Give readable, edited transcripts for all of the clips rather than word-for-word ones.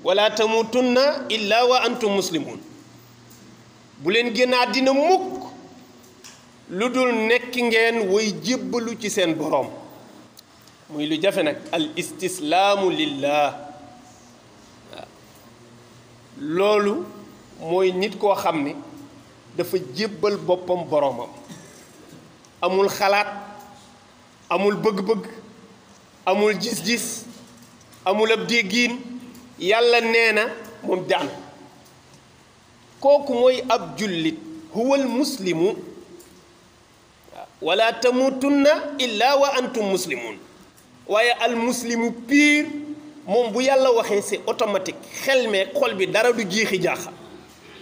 wala tamutunna illa wa antum muslimun bu leen génn àddina mukk lu dul nekk ngeen way jébbalu ci seen boroom muy lu jafe nag al istislaamu lillah loolu mooy nit koo xam ne dafa jébbal boppam boroomam amul xalaat amul bëgg-bëgg amul gis-gis amul ab déggiin yàlla nee na moom daan kooku mooy ab jullit huwal muslimu wala tamutunna illa wa antum muslimun waaye al muslimu pire moom bu yàlla waxee c'est automatique xel mee xol bi dara du jiixi jaaxa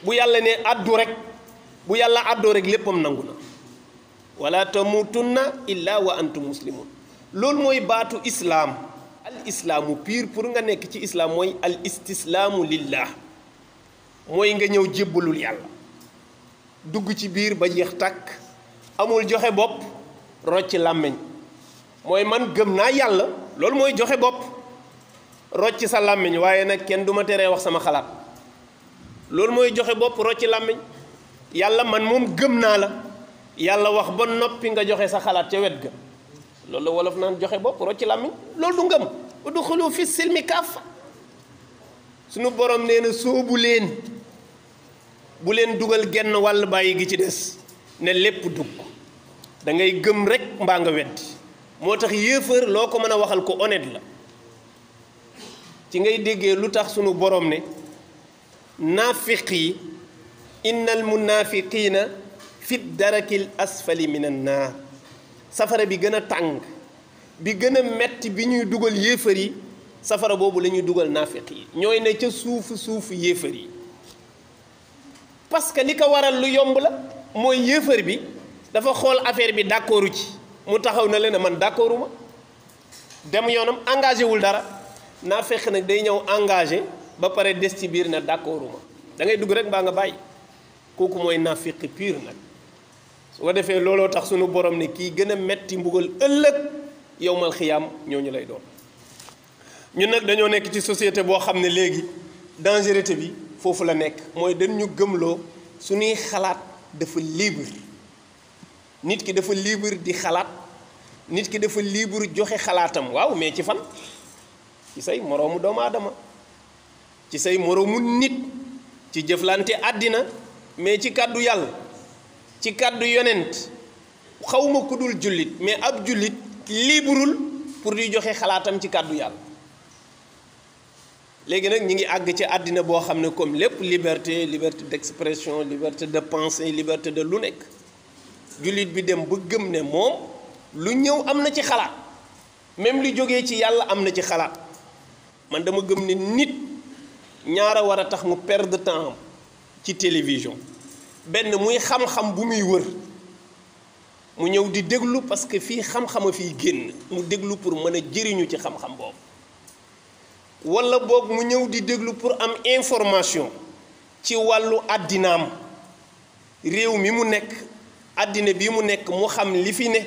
bu yàlla ne addu rek bu yàlla àddoo rek léppam nangu na wala tamutunna illa wa antum muslimun loolu mooy baatu islaam al islaamu pire pour nga nekk ci islaam mooy al istislaamu lillah mooy nga ñëw jébbalul yàlla dugg ci biir ba jeex tàkk amul joxe bopp rocc làmmiñ mooy man gëm naa yàlla loolu mooy joxe bopp rocc sa làmmiñ waaye nag kenn du ma teree wax sama xalaat loolu mooy joxe bopp rocc làmmiñ yàlla man moom gëm naa la yàlla wax ba noppi nga joxe sa xalaat ca wet ga loolu la wolof naan joxe bopp rocc làmmiñ loolu du ngëm udxulu fi silmi kaafa sunu borom nee na soobu leen bu leen dugal genn wàll bàyyi gi ci des ne lépp dugg da ngay gëm rek mbaa nga weddi moo tax yéefar loo ko mën a waxal ko honnête la ci ngay déggee lu tax sunu borom ne naafiq yi innal munaafiqiina fi darakil asfali min an naar safara bi gën a tàng bi gën a metti bi ñuy dugal yéefar yi safara boobu la ñuy dugal naafiq yi ñooy ne ca suufu yéefar yi parce que li ko waral lu yomb la mooy yéefar bi dafa xool affaire bi d'accordu ci mu taxaw na leen man d'accorduma dem yoonam engagé wul dara naafiq nag day ñëw engagé ba pare des ci biir na d'accorduma da ngay dugg rek mbaa nga bàyyi kooku mooy naafiq pire nag su ko defee looloo tax sunu borom ne kii gën a metti mbugal ëllëg yowmal xiyaam ñooñu lay doon ñun nag dañoo nekk ci société boo xam ne léegi dangerosité bi foofu la nekk mooy dañu gëmloo suñuy xalaat dafa libre nit ki dafa libre di xalaat nit ki dafa libre joxe xalaatam waaw mais ci fan ci say moroomu doomu aadama ci say moroomu nit ci jëflante àddina mais ci kàddu yàlla ci kàddu yonent xawma ku dul jullit mais ab jullit libreul pour di joxe xalaatam ci kàddu yàlla léegi nag ñi ngi àgg ci àddina boo xam ne comme lépp liberté d'expression liberté de pensée liberté de lu nekk jullit bi dem ba gëm ne moom lu ñëw am na ci xalaat même lu jógee ci yàlla am na ci xalaat man dama gëm ne nit ñaara war a tax mu perdre temps ci télévision benn muy xam-xam bu muy wër mu ñëw di déglu parce que fii xam-xama fiy génn mu déglu pour mën a jëriñu ci xam-xam boobu walla boog mu ñëw di déglu pour am information ci wàllu àddinaam réew mi mu nekk àddina bi mu nekk mu xam li fi ne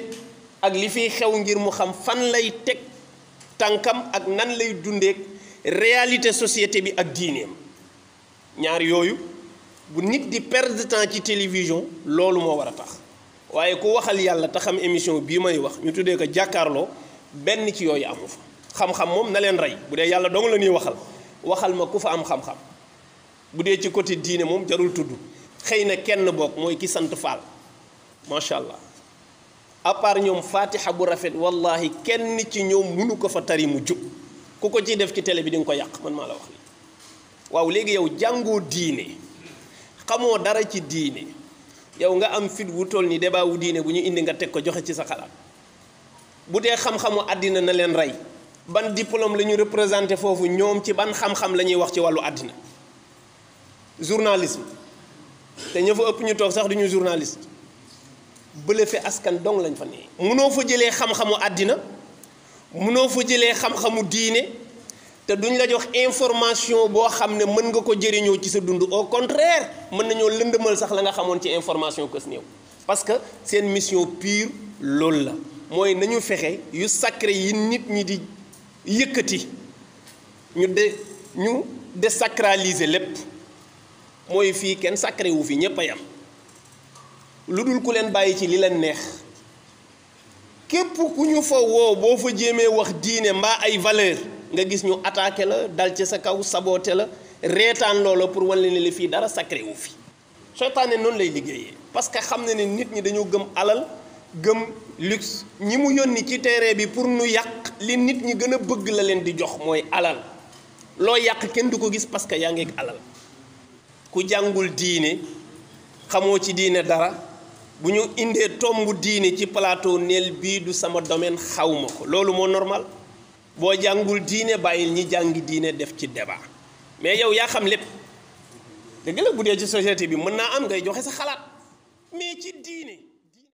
ak li fiy xew ngir mu xam fan lay teg tànkam ak nan lay dundeek réalité société bi ak diineem ñaar yooyu bu nit di perdre temps ci télévision loolu moo war a tax waaye ku waxal yàlla te xam émission bii may wax ñu tuddee ko jàkkaarloo benn ci yooyu amu fa xam-xam moom na leen rey bu dee yàlla dong la ñuy waxal ma ku fa am xam-xam bu dee ci côté diine moom jarul tudd xëy na kenn bokk mooy ki sant Faal macha allah à part ñoom fatiha bu rafet wallahi kenn ci ñoom mënu ko fa tari mu jub ku ko ciy def ci télé bi di nga ko yàq man maa la wax lii waaw léegi yow jàngoo diine xamoo dara ci diine yow nga am fit wu toll ni débat wu diine bu ñu indi nga teg ko joxe ci sa xalaat bu dee xam-xamu àddina na leen rey ban diplôme la ñu représenté foofu ñoom ci ban xam-xam la ñuy wax ci wàllu àddina journalisme te ña fa ëpp ñu toog sax duñu journaliste bële fi askan dong lañ fa ne munoo fa jëlee xam-xamu àddina munoo fa jëlee xam-xamu diine te duñ la jox information boo xam ne mën nga ko jëriñoo ci sa dund au contraire mën nañoo lëndëmal sax la nga xamoon ci information kës néew parce que seen mission pure loolu la mooy nañu fexe yu sacré yi nit ñi di yëkkati ñu désacraliser lépp mooy fii kenn sacré wu fi ñëpp a yam lu dul ku leen bàyyi ci li leen neex képp ku ñu fa woo boo fa jéemee wax diine mbaa ay valeur nga gis ñu attaqué la dal ci sa kaw saboté la reetaan loola pour wan leen li fii dara sacré wu fi seytaane noonu lay liggéeyee parce que xam na ne nit ñi dañoo gëm alal gëm luxe ñi mu yónni ci terrain bi pour nu yàq li nit ñi gën a bëgg la leen di jox mooy alal loo yàq kenn du ko gis parce que yaa ngi ak alal ku jàngul diine xamoo ci diine dara bu ñu indee tombu diine ci plateau neel bii du sama domaine xawma ko loolu moo normal boo jàngul diine bàyyil ñi jàngi diine def ci débat mais yow yaa xam lépp dëgg la bu dee ci société bi mën naa am ngay joxe sa xalaat mais ci diine